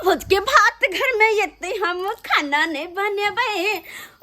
भोज के भात घर में एते हम खाना नहीं बनेबै।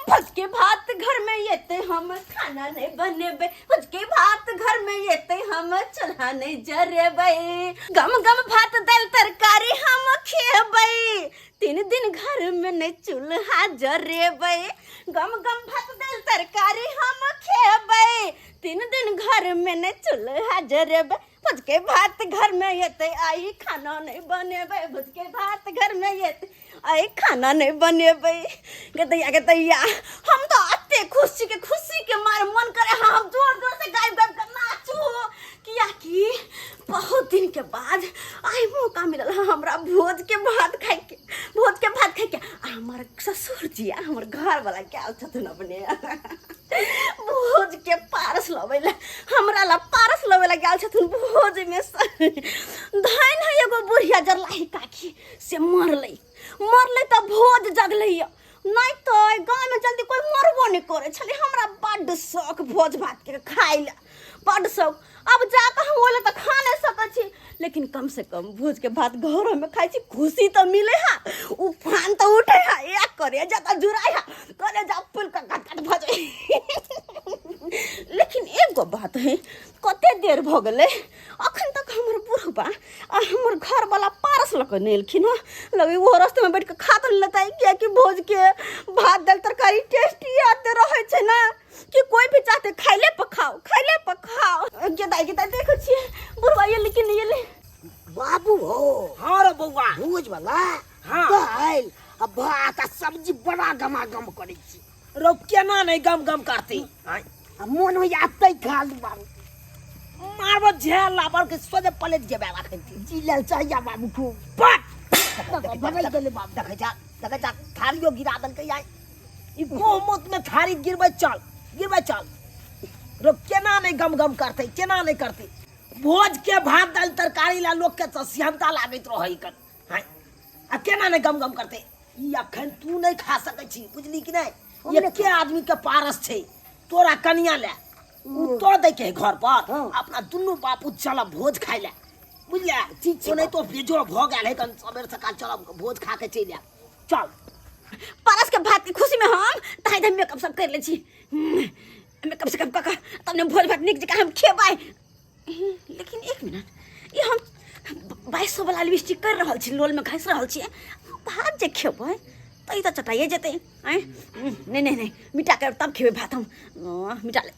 भोज के भात घर में एते हम खाना नहीं बनेबै। भोज के भात घर में एते हम चूल्हा नहीं जरेबै। गम गम भात दाल तरकारी हम खेबै। 3 दिन घर में नहीं चूल्हा जरेबै। गम गम भात दाल तरकारी हम खेबै। 3 दिन घर में नहीं चूल्हा जरेबै। भोज के भात घर में एते आई खाना नहीं बनेबै। भोज के भात घर में एते आई खाना नहीं बनेबै। गदैया गदैया हम तो अते खुशी के खुशी के मारे मन करे हाँ हम जोर जोर से गायब गायब के नाचू, किया कि बहुत दिन के बाद आई मौका मिलल है हमरा भोज के भात खाए के, भोज के भात खाए के। आ हमर ससुर जी आ हमर घर वाला क्या छथिन अपने भोज के पारस लबै ला, हमरा ला पारस लबै ला गेल छथिन भोज में। धन है एगो बुढ़िया जरलाही काकी से मरलै, मरलै तऽ भोज जगलै यऽ, नहीं तो गाँव में जल्दी कोई मरबो नहीं करे छलै। हमरा बड्ड शौक भोज भात के खाइ ला, बड्ड शौक। अब जाकऽ हम ओले तऽ खा नहीं सकै छी, लेकिन कम से कम भोज के भात घरों में खाइ छी, खुशी तऽ मिले है, उफान तऽ उठे है, एक करे जा तऽ जुड़ाइ है, करे जा फूल के घट घट भऽ जाइ। लेकिन एगो बात है, कते देर भऽ गेलै अखन तक हमर बुढ़बा आ हमर घरवाला पारस लऽ कऽ नहि एलखिन हँ। लगे ओहो रास्ते में बैठ कऽ खा तऽ लेतै, कियाकि भोज के भात दालि तरकारी टेस्टी आते रहै छै ना कि कोई भी चाहते खाइले पर खाओ, खाइले पर खाओ। गेदाई गेदाई देखै छियै बुढ़बा एलै कि नहि एलै। बाबू हो। हाँ रे बौआ। भोज वाला हाँ। दालि आ भात आ सब्जी बड़ा गमागम करै छी। रो केना नहीं गम गम करती? आय, आ मोन होइया अतै खा लू बाबू। मारबो झेल लाबर के सोझे पलट जेबे अखन। जी लेल चाहिए बाबू खूब। पट। भगल गेलै बाबू। देखै जा, देखै जा, थारियो गिरा देलकै आइ। ई गोमूत में थारी गिरबै चल, गिरबै चल। रो केना नहीं गम गम करतै, केना नहीं करतै। भोज के भात दालि तरकारी ला लोक के तऽ सिहंता लागैत रहै कन। हाय, आ केना नहीं गम गम करतै। ई अखन तू नहीं खा सकै छी, बुझली कि नहीं? एके आदमी के पारस छै, तोरा कनिया ले उ तो दै के है घर पर। हाँ। अपना दुनू बापू चलब भोज खाइ ले, बुझले? ठीक छै। ओनाहितो बेजोड़ भऽ गेल है कन, सबेर सकाल चलब भोज खा के चलि आयब। चल। पारस के भात के खुशी में हम ताहि धम मेकअप सब कर ले छी। मेकअप से कऽ कऽ तब ने भोज भात नीक जकाँ हम खेबै। लेकिन एक मिनट, ई हम 2200 वाला लिपस्टिक कर रहल छी, लोल में घसि रहल छी, भात जे खेबै तऽ ई तऽ चटाइए जेतै। आँय, नहि नहि नहि, मिटा के तब खेबै भात हम। मिटा ले,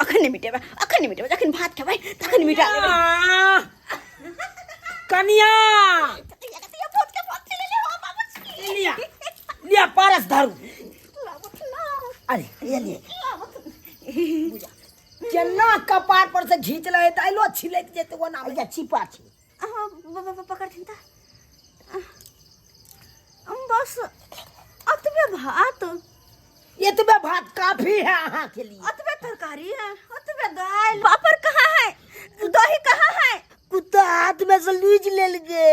अखन नहि मिटेबै, अखन नहि मिटेबै, जखन भात खेबै तखन मिटा लेबै। कनिया। भोज के भात खेले ले हो बाबूजी। लिया, लिया पारस धरू। अरे, ये लिए। केना कपार पर से घींच ले दाइलो छिलक जेते ओना। अच्छा छिपा छी। अहाँ पकड़थिन तऽ। बस अतबे भात। एतबे भात काफी है अहाँ के लिए। अतबे तरकारी है, अतबे दाल। पापड़ कहाँ है? दही कहाँ है? कुत्ता हाथ में से लूज लेल गे।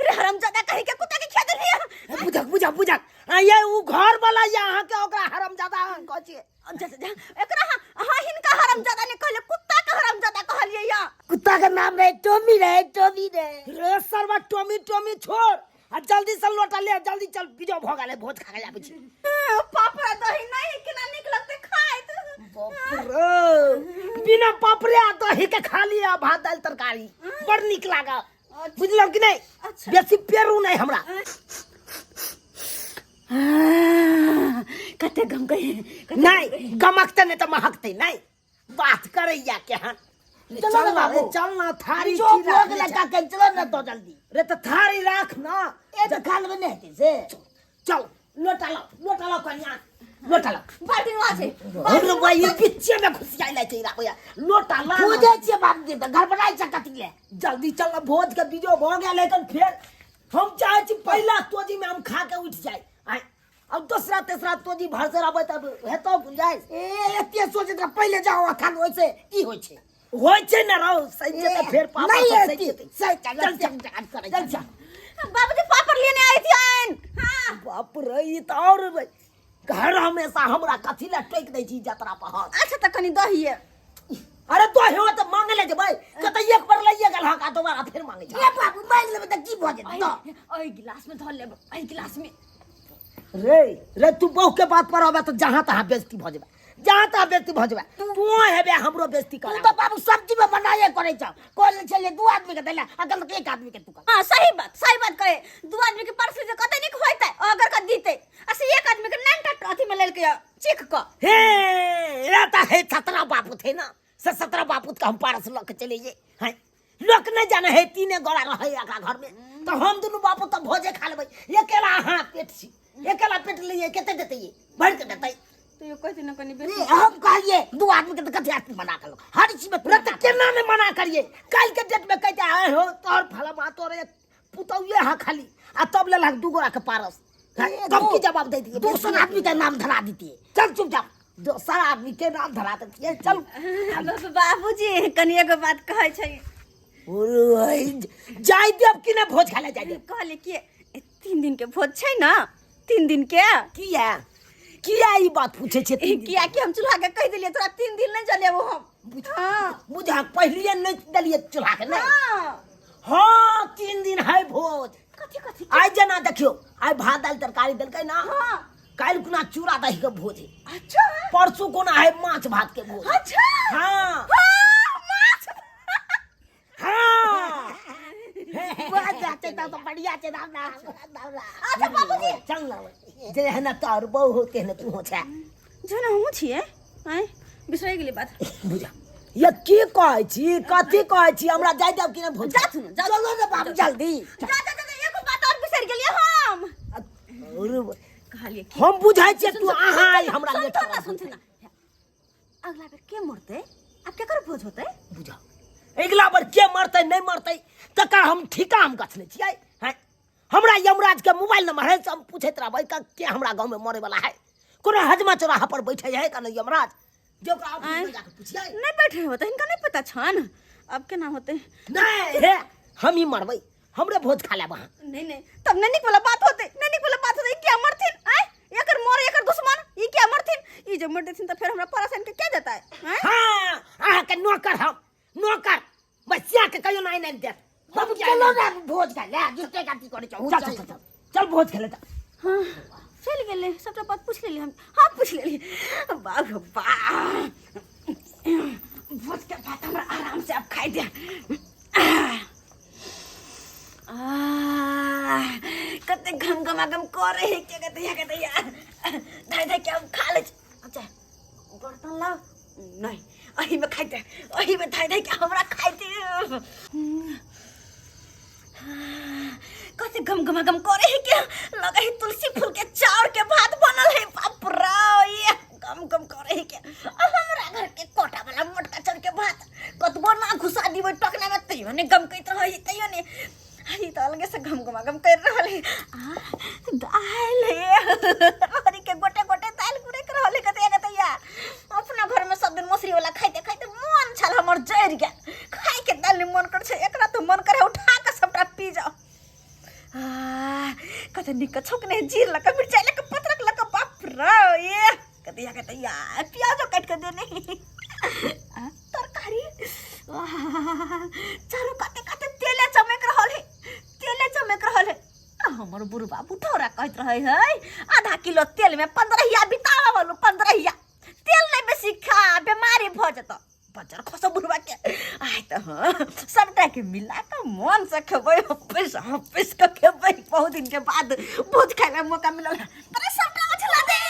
रे हरामजादा कहीं के कुत्ता के खा देलिए। बुझक बुझक बुझक। आ ये उ घर वाला या अहाँ के ओकरा हरामजादा अहाँ कहै छियै। जा, जा, जा। एकरा हाँ हिनका हरामजादा ने कहलिए, कुत्ता के हरामजादा कहलिए या। कुत्ता का नाम रहे टॉमी रहे, टॉमी रहे। रे सरवा टॉमी टॉमी छोड़ आ जल्दी से लोटा ले, जल्दी चल, बिजो भ गेलै, भोज खा के आबै छी। पापड़ा दही नहीं केना नीक लगतै खाइत। बाप रे, बिना पापड़े आ दही के खा लिया भात दालि तरकारी बड़ नीक लागल, बुझलहुँ कि नहीं? अच्छा। बेसी पेरू नहीं हमरा। कते गम गए? नहीं गमकते नहीं तो महकते नहीं, बात करैया केहन। चलो चल ना ना बाबू। रे, चल ना, थारी जो की भोग राख ले लगा चल। के चलो ना तो जल्दी। रे तो थारी राख ना। ए तो खा लेबे नहीं हेतै से। चल लोटा लाओ, लोटा लाओ कनिया, लोटा लाओ। बाल्टी वहाँ छै। अरे भाई, ये पीछे में घुस जाय लै छै राखो लोटा ला। खोजै छियै बाबूजी तऽ गड़बड़ाइ छै कथी ले। जल्दी चल ना, भोज के बीजो भऽ गेल, लेकिन फेर हम चाहे छी पहिला तोजी में हम खा के उठ जाय। आय, अब दूसरा तेसरा तोजी भर से रहबै तब हेतौ गुंजाइश। ए एते सोचैत रह, पहिले जाओ अखन, ओइसे की होइ छै? होइ छै ने रौ, सही जेतै फेर पापा नहीं सब सही एती, जेतै। सही चल, चल, चल, चल, चल, चल, चल, चल। बाबूजी पापड़ लेने आए थे आन। हाँ। बाप रे, ई तऽ और रे। घर हमेशा हमरा कथी लए टोकि दै छी जतरा पर। अच्छा तऽ कनि दही। अरे तो हेवा त मांगे ले जेबै कत एक बार लइए गेल हक आ दोबारा फेर मांगे ए बाबू मांगि लेबै तऽ की भऽ जेतै दऽ ओहि गिलास में धऽ लेब एहि गिलास में। रे रे, तू बहू के बात पर आबे तऽ जहाँ तहाँ बेइज्जती भऽ जेबै, जहाँ तहाँ बेइज्जती भऽ जेबै। तू हेबे हमरो बेइज्जती तू कर। तऽ बाबू सब्जी में मनाये करै छौ, कहले छलियै दू आदमी के दैला, अगल के एक आदमी के तू कर। हाँ सही बात, सही बात कहे। दू आदमी के परस जे कते नीक होइतै अगर के दीते, आ से एक आदमी के नैन टा अथी में लेलकै चीख क। हे रे त हे 17 बापूत है ना, से 17 बापूत के हम पारस लऽ के चले जे हैं, लोक नहीं जाने है तीने गोड़ा रहे एकरा घर में, तो हम दुनू बापू तो भोजे खा लेबै। अकेला अहाँ पेट छी, अकेला पेट लिए कते देतै, भरि के देतै। तो यो कहते न कनी रे, बेसी। हम कहलिए दू आदमी के तऽ कथी आदमी मना करलक हर चीज में? रे तऽ केना नहीं मना करिए, काल्हि के डेट में कहते आए हो तोहर फलमा तोरे पुतौये हाँ खाली, आ तब लेलक दू गोड़ा के पारस हैं, ए, तब की जवाब दे दिए? दोसर आदमी के नाम धरा दीतिए। चल चुपचाप, दोसर आदमी के नाम धरा देतिए, चल। बाबूजी कनी एगो बात कहै छै। जाय देब कि ना भोज खाले जाय देब? कहले कि 3 दिन के भोज छै ना, 3 दिन के। किया किया ई बात पूछे छै? 3 दिन? किया कि हम चूल्हा के कहि देलियै तोरा 3 दिन नहीं जलेबो हम। हाँ। बुझा पहलिए नहीं देलियै चूल्हा के नहीं। हाँ। हाँ 3 दिन है भोज। कथी कथी? आइ जेना देखियो, आइ भात दालि तरकारी देलकै ना। हाँ। काल्हि कोना चूड़ा दही के भोज है। अच्छा। परसू कोना है माछ भात के भोज। अच्छा। हाँ। हाँ, माछ। हाँ। वाह, जाते तो बढ़िया छै, राम राम, राम राम। अच्छा बाबूजी। चल ना, जे है ना तोहर बहू होते है ना तू हो छे। जो ना हमहूँ छियै, आँय बिसरि गेलियै बात। बुझा ये की कहै छी, कथी कहै छी, हमरा जाय देब कि ना भोज? जा तू ना, जा। चलो ने बाबू जल्दी। जा जा जा, जा, एगो बात और बिसरि गेलियै हम। अरे, कहलियै की? हम बुझै छियै तू अहाँ आइ हमरा सुन लेट ना, सुन ना, अगला बेर के मरतै आ केकर भोज होतै? बुझा अगिला बेर के मरतै नहीं मरतै तकर हम ठीका हम गछने छियै हैं। हमरा यमराज के मोबाइल नंबर है, से हम पूछैत रहबै के हमरा गाँव में मरे वाला है, कोनो हजमा चौराहा पर बैठे है का नहीं यमराज, जे ओकरा ऑफिस में जाके पूछियै। नहीं बैठे होतै, हिनका नहीं पता छन अब केना होतै। नहीं हे हम ही मरबै, हमरे भोज खा लेब अहाँ। नहीं नहीं, तब नहीं निक वाला बात होतै, नहीं निक वाला बात होतै। ई क्या मरथिन? आँय एकर मर एकर दुश्मन ई क्या मरथिन? ई जे मर देथिन त फेर हमरा परासन के के देतै? आँय? हाँ अहाँ के नौकर, हम नौकर बच्चा के कहियो नहीं नहीं देत। बाबू चलो ना भोज खा ले, जुटे काटी करे छौ। चल चल चल चल भोज खेले चल। हाँ चलि गेलै, सबटा बात पूछि लेली हम। हाँ पूछि लेली। बाप रे बाप, भोज के भात हमरा आराम से अब खाइ दे। कते घम गमागम करे है के कते या कते या धाइ धाइ के हम खा ले। अच्छा बर्तन लाओ, नहीं एही में खाइ दे, एही में धाइ धाइ के हमरा खाइ दे। कते गम गमागम करे है के, लगे है तुलसी फूल के चाउर के भात बनल है। बाप रे, ये गम गम करे है के। आ हमरा घर के कोटा वाला मोटका चाउर के भात कतबो ना घुसा दिबै टकना में तैयो ने गम करैत रहै है, तैयो ने। ई तऽ अलगे से गम गमागम कर रहल है। आ दालि है, हरी के गोटे गोटे दालि गुड़ैक रहल है कते कते या। अपना घर में सब दिन मसुरी वाला खाइते खाइते मन छल हमर जरि गेल, खाइ के दालि नहि मन करै छै, एकरा तऽ मन करे उठा के सबटा पी जाओ। कते नीक छौकने जीर लऽ कऽ मिरचाइ लऽ कऽ पत्रक लऽ कऽ, बाप रे ये कते या कते या प्याजो काटि कऽ देने। आ, तरकारी चारू काते काते तेले चमक रहल है, तेले चमक रहल है। आ, हमर बुढ़बा बुढ़ौरा कहैत रहै है आधा किलो तेल में 15 बितावा बोलू, 15 तेल नहीं बेसी खा बीमारी भऽ जेतौ। बजर खसो बुढ़बा के। आइ तऽ हाँ सबटा के मिला कऽ मन से खेबै, हपैस हपैस कऽ खेबै। बहुत दिन के बाद भोज खाइ ला मौका मिलल। अरे सबटा उछला दे।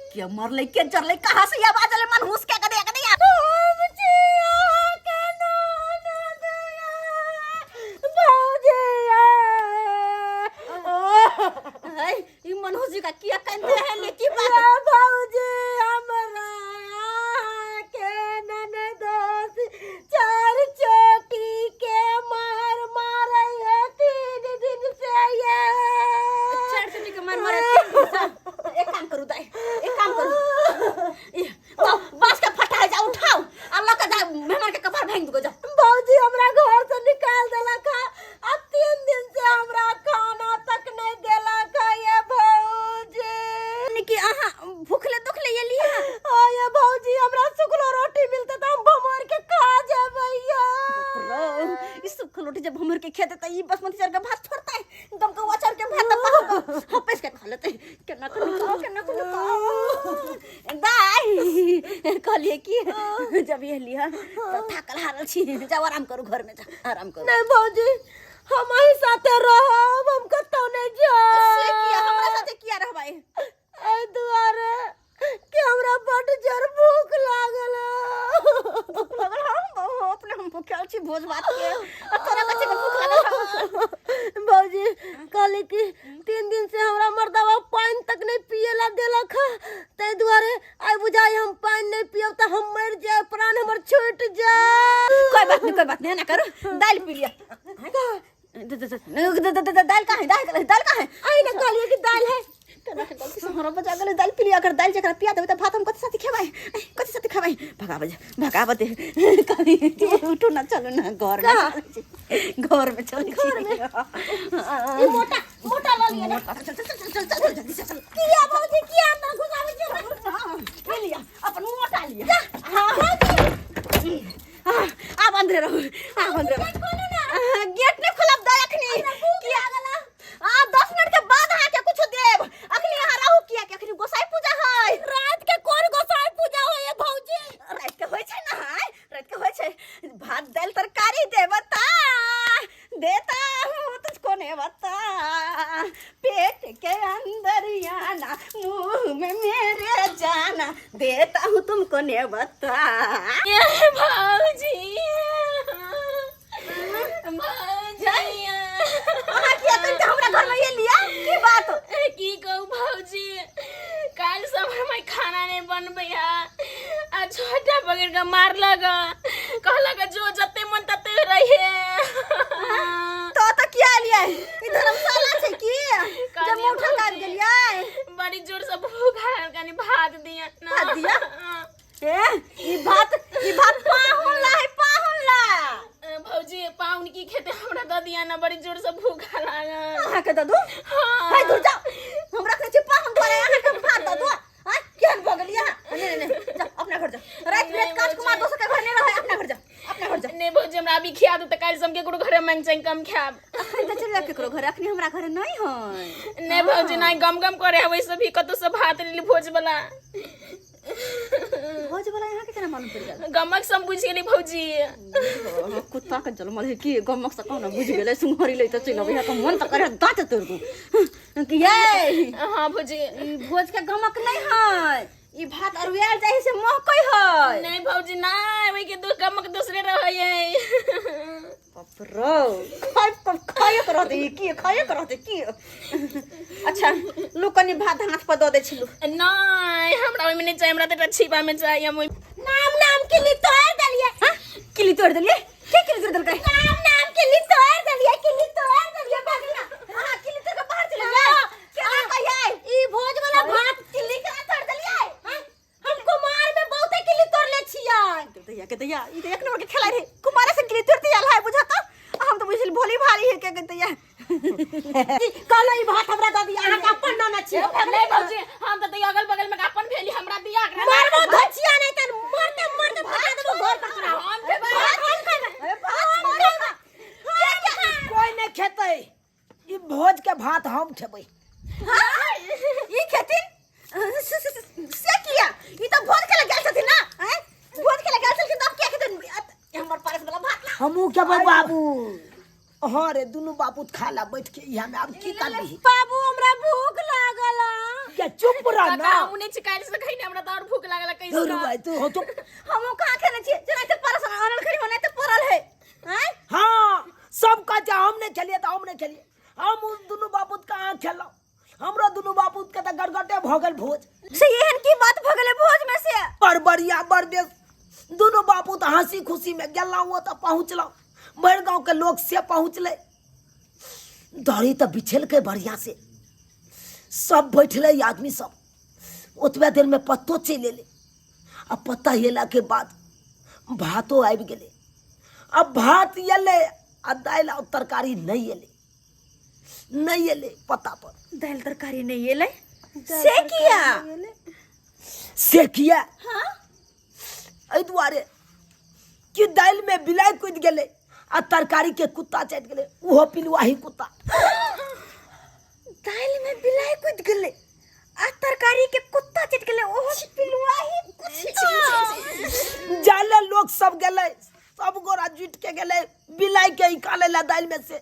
के मरलै के जरलै, कहाँ से आवाज अलै मनहूस के? कदे कदे ई मनहूस जी का किया कांदे है ले की बात? भौजी हमरा के ननदोस चार चोटी के मार मारै है 3 दिन से ये। चार चोटी के मार मारे 3 दिन से? एक काम करू दाई, एक काम करू, बांस के फटा है, जा उठाओ आ लऽ के जा मेहमान के कपार भांगि दो जा। भौजी हमरा घर से निकाल देलक है, आ 3 दिन से हमरा खाना तक नहीं देलक है ये भौजी। यानी कि अहाँ भूखले दुखले त ई बासमती चाउर के भात छोड़तै गमकौआ चाउर के भात त पाहुन हम पैस के खा लेतै केना के निकाल केना के निकाल दाई कहलिए कि जब ये लिया तो थाकल हारल छी जाओ आराम करू घर में जाओ आराम करू नहीं भौजी हम अही साथे रहब हम कतौ नहीं से किया जाब हमरा साथे किया रहबै एहि दुआरे कि हमरा बड्ड जोर भूख लागल है। भूख लागल हम बहुत अपने हम भूखल छी भोज भात के आ तोरा कथी के भूख लागल हौ? भौजी कहली कि 3 दिन से हमरा मर्दवा पानि तक नहीं पिए ला देलक है ताहि दुआरे आइ बुझाइ हम पानि नहीं पियब तऽ हम मरि जायब, प्राण हमर छूटि जाय। कोई बात नहीं, कोई बात नहीं, ना करो, दाल पी लिया। दाल कहाँ है? दाल, दाल कहाँ है? आइ ने कहलिए कि दालि है। केना के गलती से हमरा बजा गेलै, दालि पी लिया। अगर दालि जकरा पिया देबै तऽ भात हम कथी साथे खेबै? कथी साथे खेबै? भगाबै भगाबै दे। कभी उठू ना, चलू ना घर में, चलै छी घर में, चलै छी घर में। ई मोटा मोटा लऽ लिअ ने। चल चल चल चल चल, जल्दी से चल। किया भौजी, किया अंदर घुसाबै छियै? हाँ, ले लिया अपन मोटा लिया। हाँ, आब अंदरे रहू, आब अंदरे रहू। गेट नहीं खोलब दा अखनी। किया आ 10 मिनट के बाद अहाँ के कुछ देब, अखनी अहाँ रहू। किया के अखनी गोसाई पूजा है। रात के कोन गोसाई पूजा होइए भौजी? रात के होइ छै ना, हाय रात के होइ छै। भात दालि तरकारी देवता देता हूँ तुझको ने बता, पेट के अंदर आना, मुंह में मेरे जाना, देता हूँ तुमको ने बता। ये भौजी, भौजी। अहाँ किया कहिते हमरा घर में ये लिया, की बात? की कहू भौजी, काल्हि से हमर माय खाना नहीं बनबै है आ छोटा पकड़ के मारलक, कहलक जो जते मन तते रहे। तो किया लिया? ई धर्मशाला छै की जब मुंह उठा के आबि गेलियै? बड़ी जोर से भूख आयल, कनी भात दिया ना। भात दिया? ए ई भात, ई भात पाहुन ला है, पाहुन ला। भौजी, पाहुन की खेते? हमरा दऽ दिया ना, बड़ी जोर से भूख लागल। अहाँ के दऽ दू? हाँ। है दूर जाओ, हम रखने छी पाहुन द्वारे, अहाँ के भात दऽ दू? आँय, केहन भऽ गेलियै अहाँ? नहीं नहीं नहीं, जाओ अपना घर जाओ। राति नहीं, बिराति काज कुमार भौजी। दोसर के घर नहीं रहै, अपना घर जाओ, अपना घर जाओ। नहीं भौजी, हमरा अभी खिया दू तऽ काल्हि से हम केकरो घरे मांगि चांगि कम खायब। अखन तऽ चलि जाउ केकरो घर, अखनी हमरा घर नहीं है। नहीं भौजी, नहीं, गम गम करे है वैसे भी, कतौ से भात लेली भोज वाला। भोज वाला यहाँ के केना मालूम पड़ि गेल? गमक से हम बुझि गेली भौजी। कुत्ता के जन्मल है कि गमक से कहना बुझि गेलै? सुंघरी लै तऽ चलि अबै तऽ मन तऽ करे दाँत तोड़ दू कि ये। हाँ भौजी। ई भोज के गमक नहीं है, ई भात अरुआयल जाइ से महकै है। नहीं भौजी, नहीं, ओहि के दो गमक दूसरे रहै है। बाप रो, खाय खाए के रहतै ई की, खाए के रहतै की? अच्छा लू, कनि भात हाथ पर दऽ दै छी, लू। नहीं, हमरा ओहिमे नहीं चाही, हमरा तऽ एकटा छिपा में चाही, हम ओहि नाम नाम किल्ली तोड़ देलिए। हाँ? किल्ली तोड़ देलिए? के किल्ली तोड़ देलकै? नाम नाम किल्ली तोड़ देलिए, किल्ली तोड़ देलिए भगना। अहाँ किल्ली तोड़ के बाहर चलि जाय केना कहियै? ई भोज वाला भात किल्ली केना तोड़ देलिए? हाँ? हम कुमार में बहुते किल्ली तोड़ले छियै। दैया के दैया, ई तऽ एक नंबर के खेलाइ रहे। कुमारे से किल्ली तोड़ती आयल है बुझत, हम तऽ बुझल भोली भारी है के दैया। कहलो ई भात हमरा दऽ दिअ, अहाँके अपन नाना छियै। नहीं भौजी, हम तऽ अगल बगल में अपन भेली, हमरा दिया एकरा। मारबो धचिया नहीं तन मरते मरते भगा देबो घर पर तोरा। हम खेबै। भात हम खेबै। अरे भात छोड़ो ना। कोई नहीं खेतै ई भोज के भात, हम खेबै। हाँ? ई खेथिन से से किया? ई तऽ भोज खेले गेल छथिन ना? हैं, भोज खेले गेल छलखिन तब किया खेथिन हमर पारस वाला भात ला? हमहूँ खेबै बाबू। हाँ रे, दुनू बाबू खा ला बैठ के इहाँ में, आब की करबी? बाबू, हमरा भूख लागल है। क्या चुप रह काका, ना। हम नहि छी काल्हि से खैने, हमरा तऽ और भूख लागल कैसे। दूर भाई, तू हो चुप। हमहूँ कहाँ खेने छियै? जेना ते परस आनल खरी होना ते पड़ल है, हैं? हाँ, सब कहै छै हम नहीं खेलिए तऽ हम नहीं खेलिए। हम उस दुनू बापूत कहाँ खेलहुँ? हमरो दुनू बापूत के तऽ गड़गटे भऽ गेल भोज। से एहन की बात भऽ गेलै भोज में से? बड़ बढ़िया, बड़ बेस। दुनू बापूत हंसी खुशी में गेलहुँ, ओतऽ पहुँचलहुँ, भरि गाँव के लोग से पहुँचलै, दरी तऽ बिछेलकै बढ़िया से, सब बैठलै आदमी सब। ओतबे देर में पत्तो चलि एलै आ पत्ता एलाके बाद भातो आबि गेलै। आ भात एलै आ दालि आ तरकारी नहि एलै, नहि एलै पत्ता पर। दालि तरकारी नहि एलै से किया? से किया? हाँ। एहि दुआरे कि दालिमे बिलाइ कुदि गेलै आ तरकारी के कुत्ता चटि गेलै, ओहो पिलुआही कुत्ता। दालि में बिलाई कूद गेलै आ तरकारी के कुत्ता चटि गेलै, ओहो पिलुआही कुत्ता। जाले लोग सब गेलै, सब गोरा जुट के गेलै बिलाई के निकाले ला दालि में से।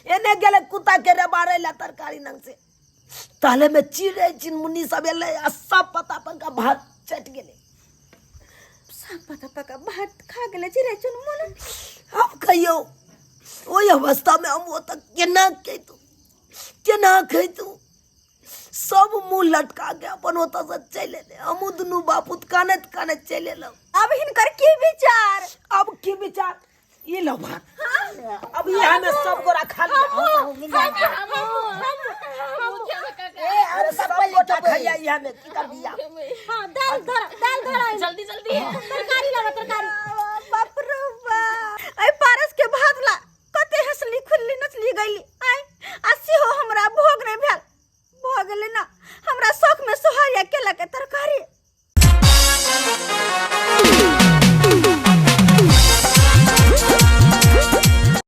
एने गेलै कुत्ता के रबारे ला तरकारी नंग से। ताले में चिड़ै चिनमुन्नी सब एलै आ सब पता पर का भात चटि गेलै। सब पता पका भात खा गेलै चिड़ै चुनमुन। हम कहियो ओहि अवस्था में हम ओतऽ केना खैतू, केना खैतू? सब मुंह लटका के अपन ओतऽ से चलि एलै। हमहूँ दुनू बापूत कानैत कानैत चलि एलहुँ। अब हिनकर की विचार? अब की विचार, ई लो भात, अब इएह में सब गोरा खा लिया। ए अरे सब सब पहिले गोटा खेबै। खैया इएह में, की करबिया? हाँ, दाल धर, दाल धर। जल्दी जल्दी तरकारी लावा, तरकारी।